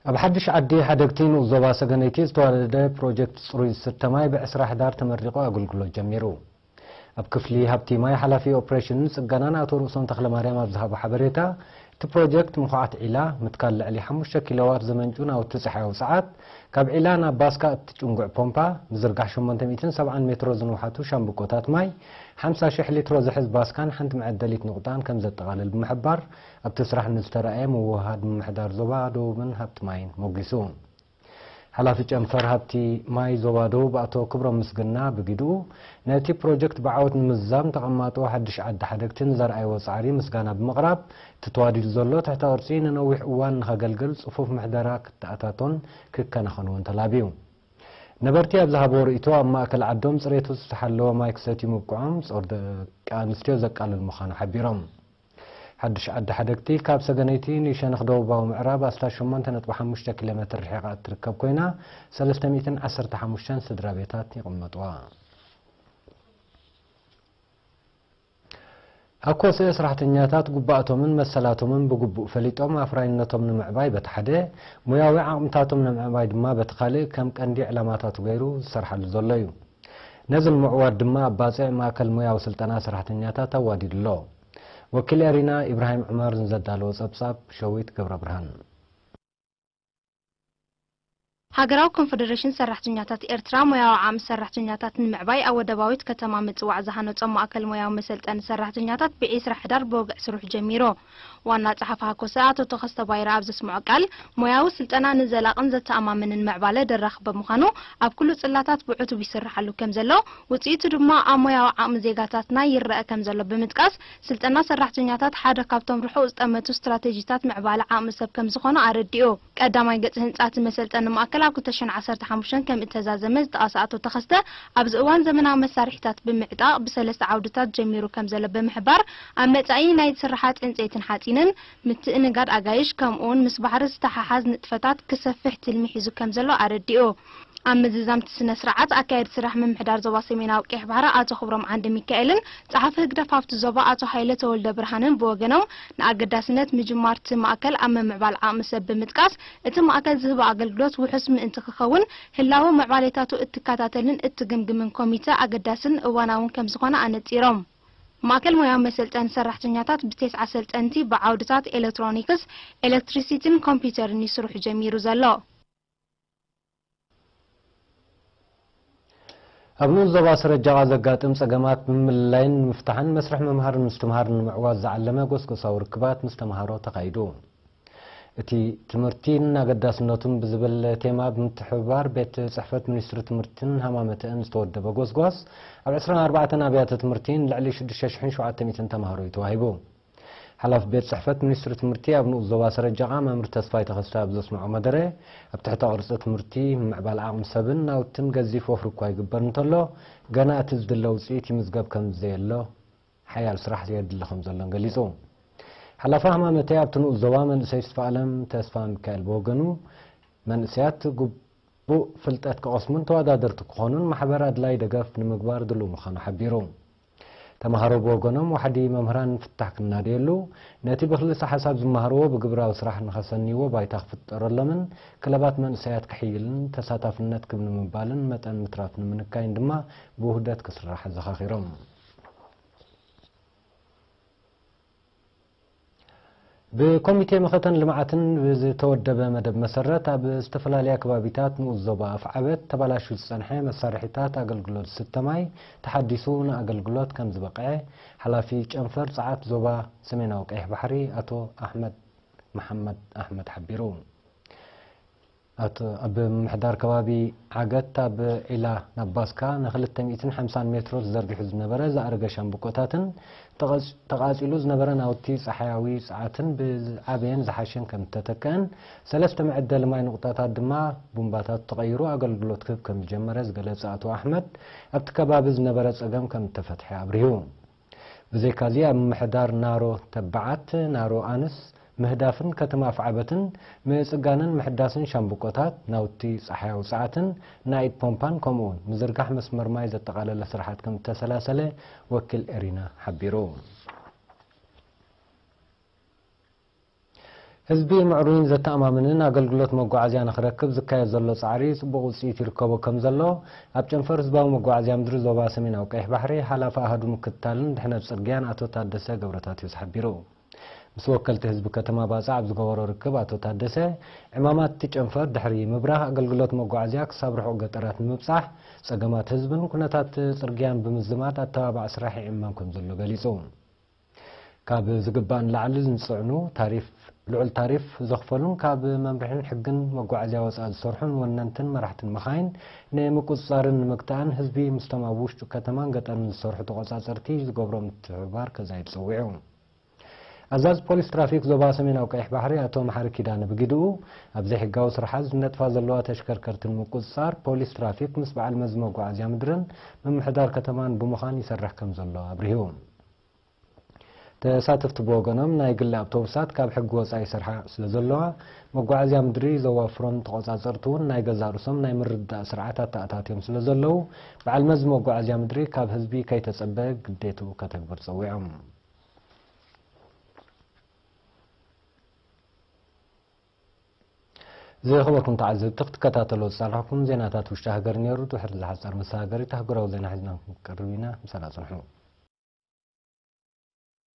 ኣብ ሓድሽ ዓዲ ሓደግቲ ንኡስ ዞባ ሰገነይቲ ዝተዋደደ ፕሮጀክት ጽሩይ ዝስተ ማይ ብ ዕስራ ሕዳር ተመሪቑ ኣገልግሎት ጀሚሩ። ኣብ ክፍሊ ሃብቲ ማይ ሓላፊ ኦፕሬሽንን ጽገናን ኣቶ ርእሶም ተኽለማርያም ኣብ ዝሃቦ ሓበሬታ፣ እቲ ፕሮጀክት ምኹዓት ዒላ፣ ምትካል ልዕሊ ሓሙሽተ ኪሎዋት ዘመንጩ ናውቲ ጸሓያዊ ጸዓት፣ ካብ ዒላ ናብ ባስካ እትጭንጉዕ ፖምፓ፣ ምዝርጋሕ ሸሞንተ ሚእትን ሰብዓን ሜትሮ ዝንውሓቱ ሻምብቆታት ማይ፣ ሓምሳ ሽሕ ሊትሮ ዝሕዝ ባስካን ሓንቲ መዐደሊት ንቑጣን ከም ዘጠቓልል ብምሕባር፣ ኣብቲ ስራሕ ንዝተረኣየ ምውህሃድ ምምሕዳር ዞባ ደቡብን ሃብቲ ማይን ሞጊሱ። ሓላፊ ጨንፈር ሃብቲ ማይ ዞባ ደቡብ ኣቶ ክብሮም ምስግና ብግድኡ፣ ነቲ ፕሮጀክት ብዓወት ንምዝዛም ተቐማጦ ሓድሽ ዓዲ ሓደግቲ ንዘርኣይዎ ጻዕሪ ምስጋና ብምቕራብ፣ እቲ ተዋዲዱ ዘሎ ትሕተ ቅርጺ ንነዊሕ እዋን ንኸገልግል ጽፉፍ ምሕደራ ክተኣታቶን ክከናኸንዎን ተላብዩ። ነበርቲ ኣብ ዝሃብዎ ርእይቶ፣ ኣብ ማእከል ዓዶም ጽሬቱ ዝተሓለወ ማይ ክሰትዩ ምብቅዖም ጾር ደቂ ኣንስትዮ ዘቃልል ምዃኑ ሓቢሮም። ሓድሽ ዓዲ ሓደግቲ ካብ ሰገነይቲ ንሸነኽ ደቡባዊ ምዕራብ ኣስታት ሸሞንተ ነጥቢ ሓሙሽተ ኪሎ ሜትር ርሒቓ እትርከብ ኮይና፣ ሰለስተ ሚእትን ዓሰርተ ሓሙሽተን ስድራ ቤታት ይቕመጥዋ። ሃኮሰ ሰራሕተኛታት ጉባኣቶምን መሰላቶምን ብግቡእ ፈሊጦም ኣፍራይነቶም ንምዕባይ በቲ ሓደ፣ ሞያዊ ዓቕምታቶም ንምዕባይ ድማ በቲ ካልእ ከም ቀንዲ ዕላማታቱ ገይሩ ዝሰርሓሉ ዘሎ እዩ። ነዚ ንምዕዋት ድማ ኣብ ባጽዕ ማእከል ሞያዊ ስልጠና ሰራሕተኛታት ኣዋዲዱ ኣሎ። ወኪል ኤሪና ኢብራሂም ዑመር ንዘዳለዎ ጸብጻብ ሸዊት ገብረብርሃን። ሃገራዊ ኮንፈደሬሽን ሰራሕተኛታት ኤርትራ ሞያዊ ዓቕሚ ሰራሕተኛታት ንምዕባይ ኣብ ወደባዊት ከተማ ምጽዋዕ ዝሃነጾ ማእከል ሞያዊ መሰልጠኒ ሰራሕተኛታት ብዒስራ ሕዳር ብወግዒ ስርሑ ጀሚሩ። ዋና ጸሓፊ ሃኮሰ ኣቶ ተኸስተ ባይረ ኣብ ዘስምዖ ቃል፣ ሞያዊ ስልጠና ንዘላቕን ዘተኣማምንን ምዕባለ ደራኺ ብምዃኑ፣ ኣብ ኩሉ ጽላታት ብዕቱብ ይስርሓሉ ከም ዘሎ፣ ውጽኢቱ ድማ ኣብ ሞያዊ ዓቕሚ ዜጋታትና ይረኣ ከም ዘሎ ብምጥቃስ፣ ስልጠና ሰራሕተኛታት ሓደ ካብቶም ርሑቕ ዝጠመቱ ስትራቴጂታት ምዕባለ ዓቕሚ ሰብ ከም ዝኾነ ኣረዲኡ። ቀዳማይ ገጽ ህንጻ እቲ መሰልጠኒ ማእከል ኣብ ክልተ ሽሕን ዓሰርተ ሓሙሽተን ከም እተዛዘመ ዝጠቐሰ ኣቶ ተኸስተ፣ ኣብዚ እዋን ዘመናዊ መሳርሒታት ብምዕጣቕ ብሰለስተ ዓውድታት ጀሚሩ ከም ዘሎ ብምሕባር፣ ኣብ መጻኢ ናይ ስርሓት ዕንጸይትን ሓጺንን፣ ምትእንጋድ ኣጋይሽ፣ ከምኡውን ምስ ባሕሪ ዝተሓሓዝ ንጥፈታት ክሰፍሕ ትልሚ ሒዙ ከም ዘሎ ኣረዲኡ። ኣብ ምዝዛም እቲ ስነ ስርዓት፣ ኣካየዲ ስራሕ ምምሕዳር ዞባ ሰሜናዊ ቀይሕ ባሕሪ ኣቶ ክብሮም ዓንደ ሚካኤልን ጸሓፊ ህግደፍ ሃብቲ ዞባ ኣቶ ሃይለ ተወልደ ብርሃንን ብወገኖም፣ ንኣገዳስነት ምጅማር እቲ ማእከል ኣብ ምምዕባል ዓቕሚ ሰብ ብምጥቃስ፣ እቲ ማእከል ዝህቦ ኣገልግሎት ውሑስ ምእንቲ ክኸውን፣ ህላወ ምዕባሌታቱ እትከታተልን እትግምግምን ኮሚተ ኣገዳስን እዋናውን ከም ዝኾነ ኣነጺሮም። ማእከል ሞያዊ መሰልጠኒ ሰራሕተኛታት ብቴስዓ ሰልጠንቲ ብዓውድታት ኤሌክትሮኒክስ፣ ኤሌክትሪሲቲን ኮምፒውተርን እዩ ስርሑ ጀሚሩ ዘሎ። ኣብ ንኡስ ዞባ ስረጃቓ ዘጋጥም ጸገማት ብምልላይን ንምፍታሕን መስርሕ ምምሃርን ምስትምሃርን ንምዕዋት ዝዓለመ ጎስጎሳዊ ርክባት ምስ ተምሃሮ ተኻይዱ። እቲ ትምህርቲን ኣገዳስነቱን ብዝብል ቴማ ብምትሕብባር ቤት ጽሕፈት ሚኒስትሪ ትምህርትን ሃማመተአን ዝተወደበ ጎስጓስ ኣብ ዕስራን ኣርባዕተን ኣብያተ ትምህርቲን ልዕሊ ሽዱሽተ ሽሕን ሸውዓተ ሚእትን ተምሃሮ እዩ ተዋሂቡ። ሓላፊ ቤት ጽሕፈት ሚኒስትሪ ትምህርቲ ኣብ ንኡስ ዞባ ሰረጃቓ መምህር ተስፋይ ተኸስተ ኣብ ዘስምዖ መደረ፣ ኣብ ትሕተ ቅርጺ ትምህርቲ ምምዕባል ዓቕሚ ሰብን ናውትን ገዚፍ ወፍሪ እኳ ይግበር እንተሎ፣ ገና እቲ ዝድለ ውጽኢት ይምዝገብ ከም ዘየሎ፣ ሓያል ስራሕ የድሊ ከም ዘሎን ገሊጹ። ሓላፊ ሃማመተ ኣብቲ ንኡስ ዞባ መንእሰይ ተስፋ ኣለም ተስፋ ሚካኤል ብወገኑ፣ መንእሰያት ግቡእ ፍልጠት ክቐስሙን ተወዳደርቲ ክኾኑን ማሕበር ኣድላይ ደገፍ ንምግባር ድሉው ምዃኑ ሓቢሩ። ተምሃሮ ብወገኖም፣ ዋሕዲ መምህራን ፍታሕ ክናደየሉ፣ ነቲ ብክልሰ ሓሳብ ዝመሃርዎ ብግብራዊ ስራሕ ንኸሰንይዎ ባይታ ክፍጠረሎምን፣ ክለባት መንእሰያት ክሕይልን፣ ተሳታፍነት ክብ ንምባልን መጠን ምትራፍ ንምንካይን ድማ ብውህደት ክስራሕ ኣዘኻኺሮም። ብኮሚቴ መኸተን ልምዓትን ብዝተወደበ መደብ መሰረት፣ ኣብ ዝተፈላለያ ከባቢታት ንኡስ ዞባ ኣፍዓበት ተባላሹ ዝጸንሐ መሳርሒታት ኣገልግሎት ዝስተ ማይ ተሓዲሱ ንኣገልግሎት ከም ዝበቕዐ፣ ሓላፊ ጨንፈር ጸዓት ዞባ ሰሜናዊ ቀይሕ ባሕሪ ኣቶ ኣሕመድ መሓመድ ኣሕመድ ሓቢሩ። ኣቶ፣ ኣብ ምምሕዳር ከባቢ ዓገት ኣብ ዒላ ናብ ባስካ ንክልተ ሚእትን ሓምሳን ሜትሮ ተዘርጊሑ ዝነበረ ዝኣረገ ሻምብቆታትን ተቐጽ-፣ ተቓጺሉ ዝነበረ ናውቲ ጸሓያዊ ጸዓትን ብዓበየን ዝሓሸን ከም እተተክአን፣ ሰለስተ መዐደሊ ማይ ንቑጣታት ድማ ቡምባታቱ ተቐይሩ ኣገልግሎት ክህብ ከም ዝጀመረ ዝገለጸ ኣቶ ኣሕመድ፣ ኣብቲ ከባቢ ዝነበረ ጸገም ከም እተፈትሐ ኣብሪሁ። ብዘይካዚ ኣብ ምምሕዳር ናሮ ተባዓት፣ ናሮ ኣንስ፣ ምህዳፍን ከተማ ኣፍዓበትን ምጽጋንን ምሕዳስን ሻምብቆታት፣ ናውቲ ጸሓያዊ ጸዓትን ናይ ኢድ ፖምፓን፣ ከምኡውን ምዝርጋሕ መስመር ማይ ዘጠቓለለ ስራሓት ከም እተሰላሰለ ወኪል ኤሪና ሓቢሩ። ህዝቢ ምዕሩይን ዘተኣማምንን ኣገልግሎት መጓዓዝያ ንኽረክብ ዝካየድ ዘሎ ጻዕሪ ጽቡቕ ውጽኢት ይርከቦ ከም ዘሎ ኣብ ጨንፈር ህዝባዊ መጓዓዝያ ምድሪ ዞባ ሰሜናዊ ቀይሕ ባሕሪ ሓላፊ ኣሃዱ ምክትታልን ድሕነት ጽርግያን ኣቶ ታደሰ ገብረታትዮስ ሓቢሩ። ምስ ወከልቲ ህዝቢ ከተማ ባጽዕ ኣብ ዝገበሮ ርክብ ኣቶ ታደሰ፣ ዕማማት እቲ ጨንፈር ድሕሪ ምብራህ ኣገልግሎት መጓዓዝያ ክሳብ ርሑቕ ገጠራት ንምብጻሕ፣ ጸገማት ህዝብን ኩነታት ጽርግያን ብምዝማድ ኣተባባዕ ስራሕ ይዕመም ከም ዘሎ ገሊጹ። ካብ ዝግባእ ንላዕሊ ዝጽዕኑ ታሪፍ፣ ልዑል ታሪፍ ዘኽፈሉን ካብ መምርሕን ሕግን መጓዓዝያ ወጻኢ ዝሰርሑን ወነንትን መራሕትን መኻይን ንምቁጽጻርን ንምግታእን ህዝቢ ምስቶም ኣብ ውሽጢ ከተማን ገጠርን ዝሰርሑ ተቖጻጸርቲ ዝገብሮ ምትሕብባር ከዛይድ ጸዊዑ። ኣዛዚ ፖሊስ ትራፊክ ዞባ ሰሜናዊ ቀይሕ ባሕሪ ኣቶ መሓሪ ኪዳነ ብግድኡ፣ ኣብ ዘይሕጋዊ ስርሓት ዝነጥፋ ዘለዋ ተሽከርከርቲ ንምቁጽጻር ፖሊስ ትራፊክ ምስ በዓል መዚ መጓዓዝያ ምድርን ምምሕዳር ከተማን ብምዃን ይሰርሕ ከም ዘሎ ኣብሪሁ። ተሳተፍቲ ብወገኖም፣ ናይ ግሊ ኣውቶቡሳት ካብ ሕጊ ወጻኢ ይሰርሓ ስለ ዘለዋ፣ መጓዓዝያ ምድሪ ዘዋፍሮም ተቖጻጸርቲ እውን ናይ ገዛእ ርእሶም ናይ ምርድዳእ ስርዓት ኣተኣታትዮም ስለ ዘለዉ፣ በዓል መዚ መጓዓዝያ ምድሪ ካብ ህዝቢ ከይተጸበ ግዴትኡ ከተግብር ጸዊዖም። ዝኸበርኩም ተዓዘብቲ፣ ክትከታተልዎ ዝጸናሕኩም ዜናታት ውሽጢ ሃገር ነይሩ። ድሕሪ ዝሓጸር መሰጋገሪት ኣህጉራዊ ዜና ሒዝና ክንቀርብ ኢና። ምሳና ጽንሑ።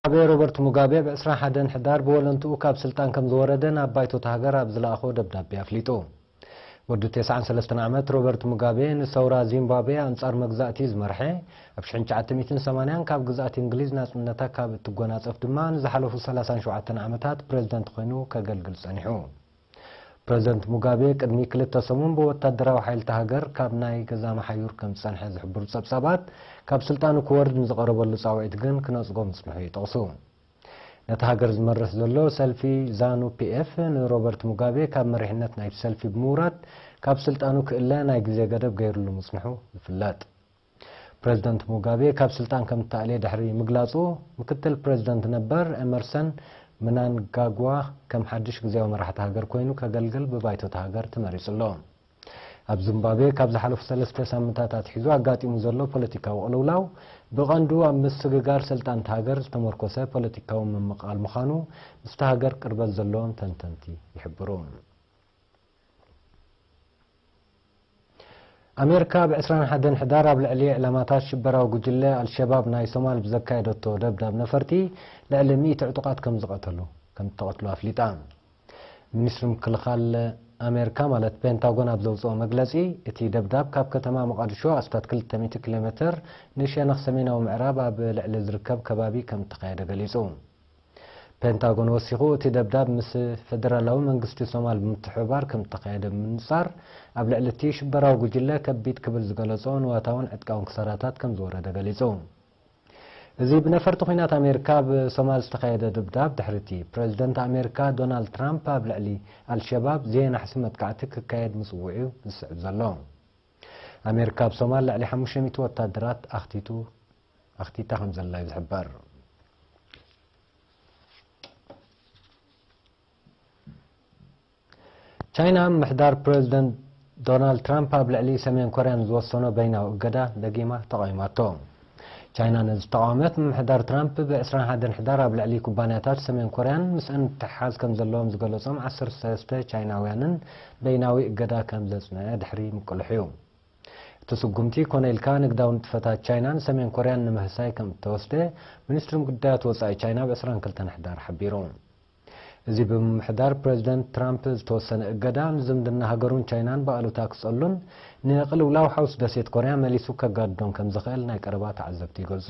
ሙጋቤ፣ ሮበርት ሙጋቤ ብ ዕስራን ሓደን ሕዳር ብወለንትኡ ካብ ስልጣን ከም ዝወረደ ናብ ባይቶ እታ ሃገር ኣብ ዝለኣኾ ደብዳቤ ኣፍሊጡ። ወዲ ተስዓን ሰለስተን ዓመት ሮበርት ሙጋቤ ንሰውራ ዚምባብዌ ኣንጻር መግዛእቲ ዝመርሐ፣ ኣብ ሽሕን ትሽዓተ ሚእትን ሰማንያን ካብ ግዝኣት እንግሊዝ ናጽነታ ካብ እትጎናጸፍ ድማ ንዝሓለፉ ሰላሳን ሸውዓተን ዓመታት ፕረዚደንት ኮይኑ ከገልግል ጸኒሑ። ፕረዚደንት ሙጋቤ ቅድሚ ክልተ ሰሙን ብወታደራዊ ሓይልቲ ሃገር ካብ ናይ ገዛ መሓዩር ከም ዝጸንሐ ዝሕብሩ ጸብጻባት፣ ካብ ስልጣኑ ክወርድ ንዝቐረበሉ ጻውዒት ግን ክነጽጎ ምጽንሑ ይጠቕሱ። ነቲ ሃገር ዝመርሕ ዘሎ ሰልፊ ዛኑ ፒኤፍ ንሮበርት ሙጋቤ ካብ መሪሕነት ናይቲ ሰልፊ ብምውራድ ካብ ስልጣኑ ክእለ ናይ ግዜ ገደብ ገይሩሉ ምጽንሑ ይፍለጥ። ፕረዚደንት ሙጋቤ ካብ ስልጣን ከም እተኣልየ ድሕሪ ምግላጹ፣ ምክትል ፕረዚደንት ነበር ኤመርሰን ምናንጋግዋ ከም ሓድሽ ግዜያዊ መራሕቲ ሃገር ኮይኑ ከገልግል ብባይቶ እታ ሃገር ተመሪጹ ኣሎ። ኣብ ዚምባብዌ ካብ ዝሓለፉ ሰለስተ ሳምንታት ኣትሒዙ ኣጋጢሙ ዘሎ ፖለቲካዊ ቅልውላው፣ ብቐንዱ ኣብ ምስግጋር ስልጣን እታ ሃገር ዝተመርኮሰ ፖለቲካዊ ምምቕቓል ምዃኑ ምስታ ሃገር ቅርበት ዘለዎም ተንተንቲ ይሕብሩ። ኣሜሪካ ኣብ ዕስራን ሓደን ሕዳር ኣብ ልዕሊ ዕላማታት ሽበራዊ ጉጅለ ኣልሸባብ ናይ ሶማል ብዘካየደቶ ደብዳብ ነፈርቲ ልዕሊ ሚእቲ ዕጡቓት ከም ዝቐተሉ፣ ከም እተቐትሉ ኣፍሊጣ። ሚኒስትሪ ምክልኻል ኣሜሪካ ማለት ፔንታጎን ኣብ ዘውፅኦ መግለፂ፣ እቲ ደብዳብ ካብ ከተማ ሞቓዲሾ ኣስታት ክልተ ሚእቲ ኪሎ ሜትር ንሸነኽ ሰሜናዊ ምዕራብ ኣብ ልዕሊ ዝርከብ ከባቢ ከም እተኻየደ ገሊፁ። ፔንታጎን ወሲኹ፣ እቲ ደብዳብ ምስ ፌደራላዊ መንግስቲ ሶማል ብምትሕብባር ከም እተኻየደ ብምንጻር፣ ኣብ ልዕሊ እቲ ሽበራዊ ጉጅለ ከቢድ ክብል ዝገለጾ ንዋታውን ዕጥቃውን ክሳራታት ከም ዝወረደ ገሊጹ። እዚ ብነፈርቲ ኲናት ኣሜሪካ ኣብ ሶማል ዝተኻየደ ደብዳብ ድሕሪ እቲ ፕረዚደንት ኣሜሪካ ዶናልድ ትራምፕ ኣብ ልዕሊ ኣልሸባብ ዘየናሕሲ መጥቃዕቲ ክካየድ ምጽውዑ ዝስዕብ ዘሎ። ኣሜሪካ ኣብ ሶማል ልዕሊ ሓሙሽተ ሚእቲ ወታደራት ኣኽቲቱ ኣኽቲታ ከም ዘላ እዩ ዝሕበር። ቻይና ምምሕዳር ፕረዚደንት ዶናልድ ትራምፕ ኣብ ልዕሊ ሰሜን ኮርያ ንዝወሰኖ በይናዊ እገዳ ደጊማ ተቓዊማቶ። ቻይና ነዚ ዝተቓወመት፣ ምምሕዳር ትራምፕ ብ ዕስራን ሓደን ሕዳር ኣብ ልዕሊ ኩባንያታት ሰሜን ኮርያን ምስአን ምትሕሓዝ ከም ዘለዎም ዝገለጾም ዓሰርተ ሰለስተ ቻይናውያንን በይናዊ እገዳ ከም ዘጽንዐ ድሕሪ ምቅልሑ እዩ። እቲ ስጉምቲ ኮነ ኢልካ ንግዳዊ ንጥፈታት ቻይና ንሰሜን ኮርያን ንምህሳይ ከም እተወስደ ሚኒስትሪ ጉዳያት ወጻኢ ቻይና ብ ዕስራን ክልተን ሕዳር ሓቢሩ። እዚ ብምምሕዳር ፕረዚደንት ትራምፕ ዝተወሰነ እገዳ ንዝምድና ሃገሩን ቻይናን ብኣሉታ ክጸሉን ንቅልውላው ሓውስ ደሴት ኮርያ መሊሱ ከጋድዶን ከም ዝኽእል ናይ ቀረባ ተዓዘብቲ ይገልጹ።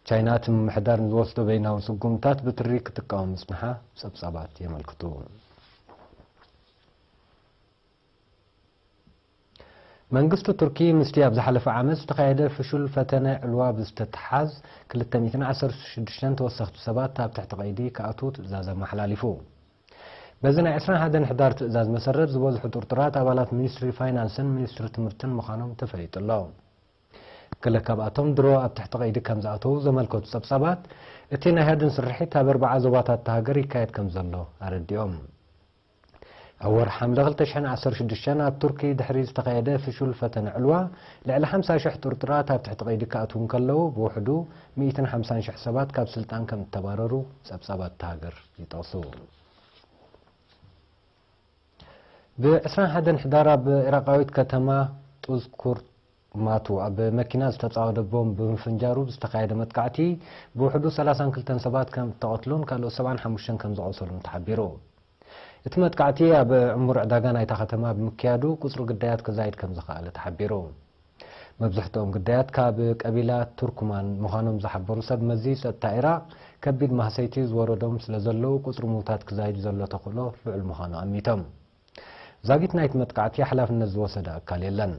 ቻይና እቲ ምምሕዳር ንዝወስዶ በይናዊ ስጉምታት ብትሪ ክትቃወም ምጽንሓ ጸብጻባት የመልክቱ። መንግስቲ ቱርኪ ምስቲ ኣብ ዝሓለፈ ዓመት ዝተኻየደ ፍሹል ፈተነ ዕልዋ ብዝተተሓዝ ክልተ ሚእትን ዓሰርተ ሽዱሽተን ተወሰኽቲ ሰባት ኣብ ትሕቲ ቀይዲ ክኣትዉ ትእዛዝ ኣመሓላሊፉ። በዚ ናይ ዕስራን ሓደን ሕዳር ትእዛዝ መሰረት ዝበዝሑ ጥርጡራት ኣባላት ሚኒስትሪ ፋይናንስን ሚኒስትሪ ትምህርትን ምዃኖም ተፈሊጡ ኣሎ። ገለ ካብኣቶም ድሮ ኣብ ትሕቲ ቀይዲ ከም ዝኣተዉ ዘመልከቱ ጸብጻባት፣ እቲ ናይ ሃድን ስርሒት ኣብ ኣርብዓ ዞባታት እታ ሃገር ይካየድ ከም ዘሎ ኣረዲኦም። ኣብ ወርሒ ሓምለ ክልተ ሽሕን ዓሰርተ ሽዱሽተን ኣብ ቱርኪ ድሕሪ ዝተኻየደ ፍሹል ፈተነ ዕልዋ፣ ልዕሊ ሓምሳ ሽሕ ጥርጡራት ኣብ ትሕቲ ቀይዲ ክኣትዉ እንከለዉ፣ ብውሕዱ ሚእትን ሓምሳን ሽሕ ሰባት ካብ ስልጣን ከም እተባረሩ ጸብጻባት እታ ሃገር ይጠቕሱ። ብ ዕስራን ሓደን ሕዳር ኣብ ኢራቃዊት ከተማ ጡዝ ኩርማቱ ኣብ መኪና ዝተጻወደ ቦምብ ብምፍንጃሩ ብዝተኻየደ መጥቃዕቲ ብውሕዱ ሰላሳን ክልተን ሰባት ከም እተቐትሉን ካልኦት ሰብዓን ሓሙሽተን ከም ዝቖሰሉን ተሓቢሩ። እቲ መጥቃዕቲ ኣብ ዕሙር ዕዳጋ ናይታ ከተማ ብምክያዱ ቁጽሪ ግዳያት ክዛይድ ከም ዝኸኣለ ተሓቢሩ። መብዝሕትኦም ግዳያት ካብ ቀቢላ ቱርኩማን ምዃኖም ዝሓበሩ ሰብ መዚ ጸጥታ ኢራቕ፣ ከቢድ ማህሰይቲ ዝወረዶም ስለ ዘለዉ ቁጽሪ ምዉታት ክዛይድ ዘሎ ተኽእሎ ልዑል ምዃኑ ኣሚቶም። ዛጊት ናይቲ መጥቃዕቲ ሓላፍነት ዝወሰደ ኣካል የለን።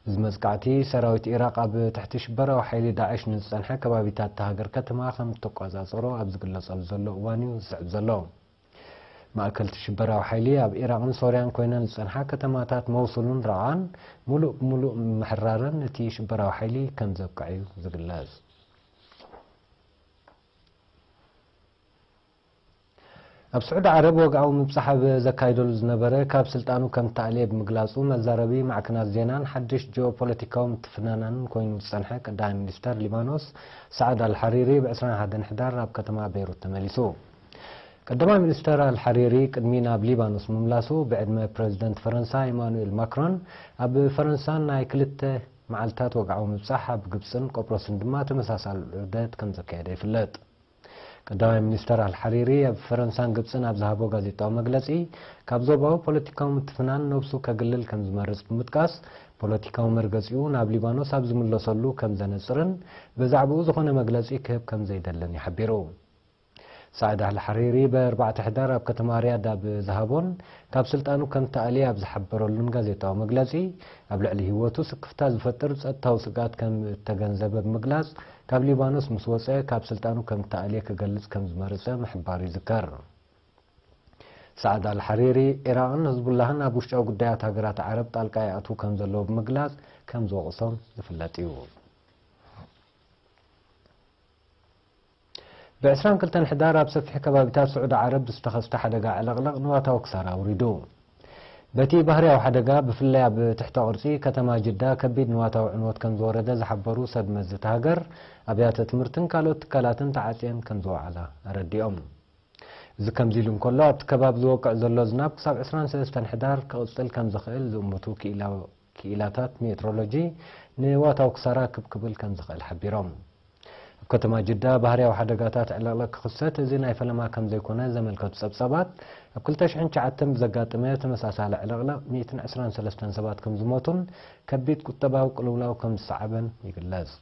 እዚ መጥቃዕቲ ሰራዊት ኢራቕ ኣብ ትሕቲ ሽበራዊ ሓይሊ ዳዕሽ ንዝጸንሐ ከባቢታት እታ ሃገር ከተማ ከም እተቆጻጸሮ ኣብ ዝግለጸሉ ዘሎ እዋን እዩ ዝስዕብ ዘሎ። ማእከልቲ ሽበራዊ ሓይሊ ኣብ ኢራቕን ሶርያን ኮይነን ዝጸንሓ ከተማታት መውሱልን ራቓን ምሉእ ብምሉእ ምሕራረን እቲ ሽበራዊ ሓይሊ ከም ዘብቅዐ እዩ ዝግለጽ። ኣብ ስዑዲ ዓረብ ወግዓዊ ምብጻሕ ኣብ ዘካይደሉ ዝነበረ ካብ ስልጣኑ ከም ተኣልየ ብምግላጹ መዛረቢ ማዕከናት ዜናን ሓድሽ ጂኦፖለቲካዊ ምትፍናናንን ኮይኑ ዝጸንሐ ቀዳማይ ሚኒስተር ሊባኖስ ሳዕድ ኣልሓሪሪ ብ ዕስራን ሓደን ሕዳር ኣብ ከተማ ቤይሩት ተመሊሱ። ቀዳማይ ሚኒስተር ኣልሓሪሪ ቅድሚ ናብ ሊባኖስ ምምላሱ ብዕድመ ፕረዚደንት ፈረንሳ ኢማኑኤል ማክሮን ኣብ ፈረንሳ ናይ ክልተ መዓልታት ወግዓዊ ምብጻሕ ኣብ ግብጽን ቆጵሮስን ድማ ተመሳሳሊ ዑደት ከም ዘካየደ ይፍለጥ። ቀዳማይ ሚኒስተር ኣልሓሪሪ ኣብ ፈረንሳን ግብጽን ኣብ ዝሃቦ ጋዜጣዊ መግለጺ ካብ ዞባዊ ፖለቲካዊ ምትፍናን ነብሱ ከግልል ከም ዝመርጽ ብምጥቃስ ፖለቲካዊ መርገጺኡ ናብ ሊባኖስ ኣብ ዝምለሰሉ ከም ዘነጽርን ብዛዕባኡ ዝኾነ መግለጺ ክህብ ከም ዘይደልን ይሓቢሩ። ሳዕድ ኣልሓሪሪ ብ ኣርባዕተ ሕዳር ኣብ ከተማ ሪያድ ኣብ ዝሃቦን ካብ ስልጣኑ ከም ተኣልየ ኣብ ዝሓበረሉን ጋዜጣዊ መግለጺ ኣብ ልዕሊ ህይወቱ ስክፍታ ዝፈጥር ጸጥታዊ ስግኣት ከም እተገንዘበ ብምግላጽ ካብ ሊባኖስ ምስ ወጸ ካብ ስልጣኑ ከም ተኣልየ ክገልጽ ከም ዝመረጸ ምሕባሩ ይዝከር። ሳዕድ ኣልሓሪሪ ኢራቕን ህዝቡላህን ኣብ ውሽጣዊ ጉዳያት ሃገራት ዓረብ ጣልቃ ይኣትዉ ከም ዘለዉ ብምግላጽ ከም ዝወቕሶም ዝፍለጥ እዩ። ብ ዕስራን ክልተን ሕዳር ኣብ ሰፊሕ ከባቢታት ስዑዲ ዓረብ ዝተኸስተ ሓደጋ ዕልቕልቕ ንዋታዊ ክሳራ ኣውሪዱ። በቲ ባህርያዊ ሓደጋ ብፍላይ ኣብ ትሕተ ቅርጺ ከተማ ጅዳ ከቢድ ንዋታዊ ዕንወት ከም ዝወረደ ዝሓበሩ ሰብ መዚ እታ ሃገር ኣብያተ ትምህርትን ካልኦት ትካላትን ተዓጽየን ከም ዝወዓላ ኣረዲኦም። እዚ ከምዚ ኢሉ እንከሎ ኣብቲ ከባቢ ዝወቅዕ ዘሎ ዝናብ ክሳብ ዕስራን ሰለስተን ሕዳር ክቕጽል ከም ዝኽእል ዝእምቱ ክኢላታት ሜትሮሎጂ ንዋታዊ ክሳራ ክብ ክብል ከም ዝኽእል ሓቢሮም። ኣብ ከተማ ጅዳ ባህርያዊ ሓደጋታት ዕልቕልቕ ክኽሰት እዚ ናይ ፈለማ ከም ዘይኮነ ዘመልከቱ ጸብጻባት ኣብ ክልተ ሽሕን ትሽዓተን ብዘጋጠመ ተመሳሳሊ ዕልቕልቕ ሚእትን ዕስራን ሰለስተን ሰባት ከም ዝሞቱን ከቢድ ቁጠባዊ ቅልውላው ከም ዝሰዓበን ይግለጽ።